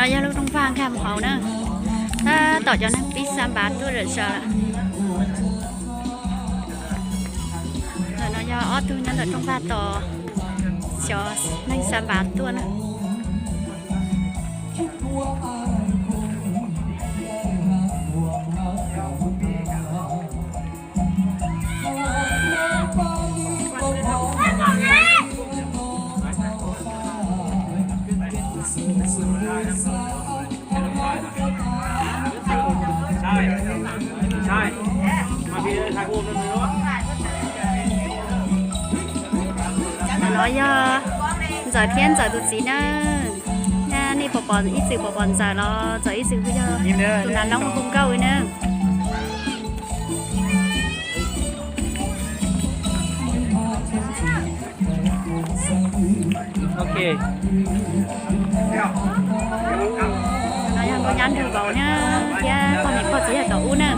No yog lub rooj vag nkag mus hauv na, tab tom cov neeg pib xa npav tuaj zom zaws lawm. Ntawm no yog ob tug nyob ntawm rooj vag tos cov neeg xa npav tuaj na. No yog Ntxawm thiab Ntxawm tus txiv na. Nej pom pom ib txwm pom pom Ntxawm los Ntxawm ib txwm kuj yog tus nas noob hu nkauj li na. No yog nkauj nyab nrog vauv na, thiab pog niam pog txiv yog tom ub na.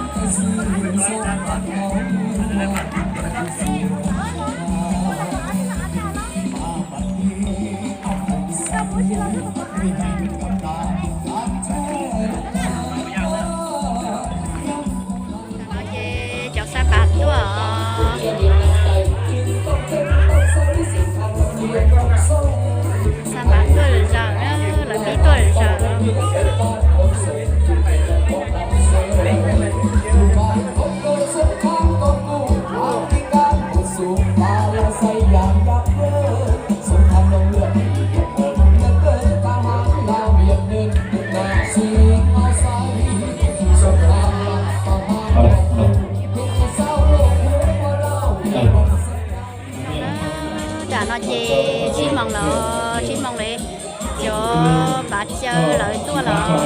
Ces cov xa npav tuaj, xa npav tuaj zom zaws na, lawv pib tuaj zom zaws. Tam no ces tsib moos lawm, tsib moos li, cov npav caw lawv tuaj los.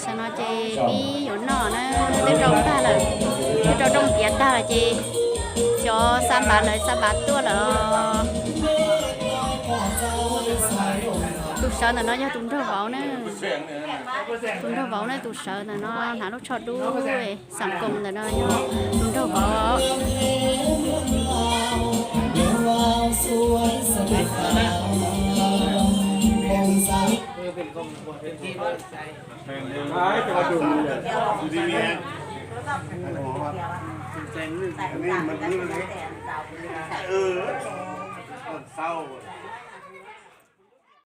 Tam no ces pib yuav noj na, twb rau tag lawm, twb rau rooj tiav tag lawm ces cov xa npav lawv xa npav tuaj lawm. Tus sawv ntawm no yog tus nraug vauv na, tus nraug vauv na, tus sawv ntawm no hnav lub tsho dub, xam koos ntawm no yog tus nraug vauv.